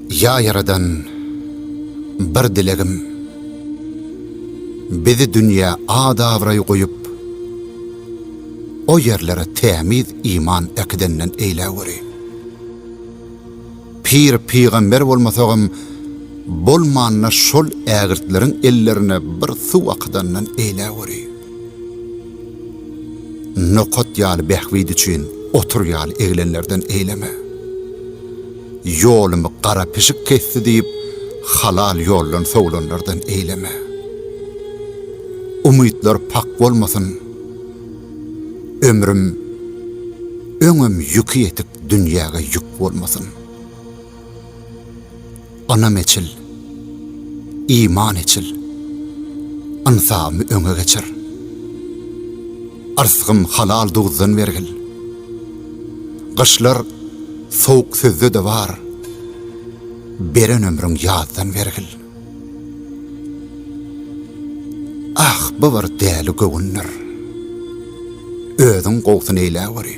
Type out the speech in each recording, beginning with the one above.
Ýa Ýaradan, bir dilegim, bizi dünýä at-abraý goýup, o ýerlere tämiz iman äkidenden eýläweri. Pir, pygamber bolmasagam, bolmanda şol ägirtleriň ellerine bir suw akydandan eýläweri. Nokat ýaly bähbit üçin otur ýaly eglenlerden eýleme. Ýolumy gara pişik kesdi diýip, halal ýoldan sowlanlardan eýleme. Umytlar pak bolmasyn. Ömrüm öňem ýüki ýetik dünýäge ýük bolmasyn. Ynam eçil, iman eçil, ynsabymy öňe geçir. Yrsgym halal duzdan bergil. Gyşlar sowuk sözde-de bar, beren ömrüň ýazdan bergil. Ah, bu bir däli göwündir. Özüň gowsun eýläweri.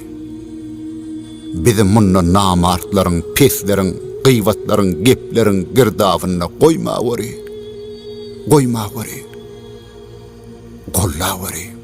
Bizi munda namartlaryň, pesleriň, gybatlaryň, gepleriň girdabynda goýmaweri. Goýmaweri. Gollaweri.